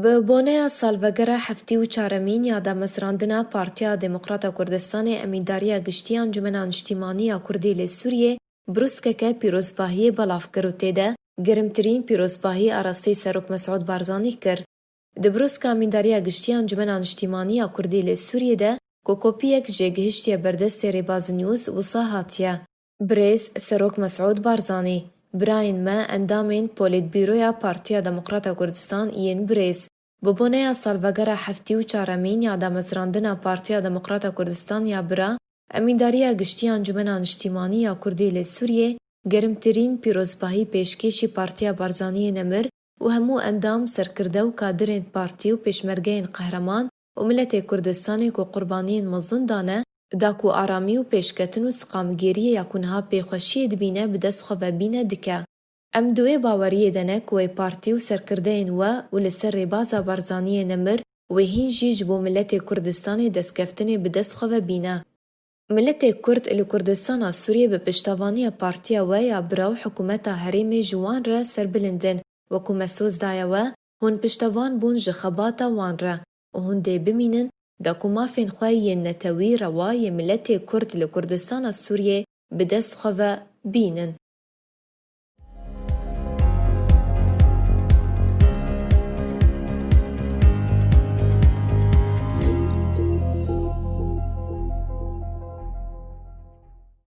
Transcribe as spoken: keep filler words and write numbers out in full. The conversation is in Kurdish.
Bi boneya salvegera heftê û çaremîn ya damezrandina Partiya Demokrata Kurdistanê, Emîndariya Giştî ya Encûmena Niştîmanî ya Kurdî li Sûriyê brûskeke pîrozbahiyê belav kir û tê de germtirîn pîrozbahî arasteyî Serok Mesûd Barzanî kir. Di brûska Emîndariya Giştî ya Encûmena Niştîmanî ya Kurdî li Sûriyê de ku kopiyek jê gihiştiye ber destê Rêbaz News wisa hatiye: Birêz Serok Mesûd Barzanî, birayên me, endamên Polîtbîroya Partiya Demokrata Kurdistan yên birêz, bi boneya salvegera heftê û çaremîn ya damezrandina Partiya Demokrata Kurdistan ya bira, Emîndariya Giştî ya Encûmena Niştîmanî ya Kurdî li Sûriyê germtirîn pîrozbahî pêşkêşî Partiya Barzaniyê Nemir û hemû endam, serkirde û kadirên partî û pêşmergeyên qehreman û miletê Kurdistanê ku qurbaniyên mezin dane, da ku aramî û pêşketin û siqamgêriyê ya ku niha pê xweşiyê dibîne bi dest xwe ve bîne dike. Em di wê baweriyê de ne ku wê partî û serkirdeyên we û li ser rêbaza Barzaniyê Nemir wê hîn jî ji bo miletê Kurdistanê destkeftinê bi dest xwe ve bîne. Miletê Kurd li Kurdistana Sûriyê bi piştevaniya partiya we ya bira û hikûmeta herêmê ji wan re serbilind in. Wekû me soz daye we, hûn piştevan bûn ji xebata wan re û hûn dê bimînin da ku mafên xwe yên netewî rewa yê miletê Kurd li Kurdistana Sûriyê bi dest xwe ve bînin.